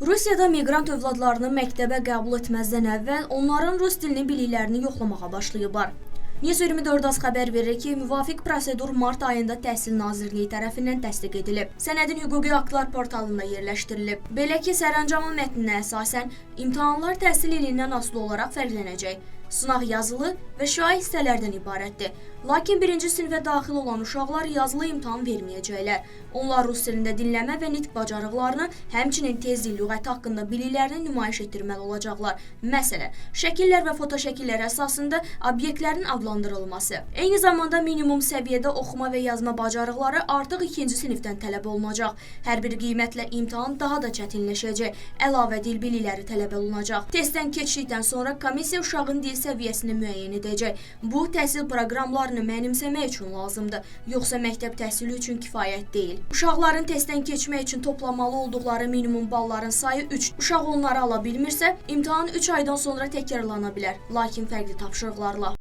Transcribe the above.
Rusiyada miqrant övladlarını məktəbə qəbul etməzdən əvvəl onların rus dilini biliklərini yoxlamağa başlayıblar. News 24 az xəbər verir ki, müvafiq prosedur mart ayında Təhsil Nazirliyi tərəfindən təsdiq edilib. Sənədin hüquqi aktlar portalında yerləşdirilib. Belə ki, sərəncamın mətninə əsasən imtahanlar təhsil ilindən asılı olaraq fərqlənəcək. Sınaq yazılı və şifahi hissələrdən ibarətdir. Lakin birinci sinifə daxil olan uşaqlar yazılı imtahan verməyəcəklər. Onlar rus dilində dinləmə və nitq bacarıqlarını, həmçinin tez dil lüğəti haqqında biliklərini nümayiş etdirməli olacaqlar. Məsələn, şəkillər və fotoşəkillər əsasında obyektlərin adlandırılması. Eyni zamanda minimum səviyyədə oxuma və yazma bacarıqları artıq ikinci sinifdən tələb olunacaq. Hər bir qiymətlə imtahan daha da çətinləşəcək. Əlavə dil bilikləri tələb olunacaq. Testdən keçdikdən sonra komissiya uşağın dil səviyyəsini müəyyən edəcək. Bu təhsil proqramlarını mənimsəmək üçün lazımdır, yoxsa məktəb təhsili üçün kifayət deyil. Uşaqların testdən keçmək üçün toplamalı olduqları minimum balların sayı 3. Uşaq onları ala bilmirsə, imtahan 3 aydan sonra təkrarlana bilər, lakin fərqli tapşırıqlarla.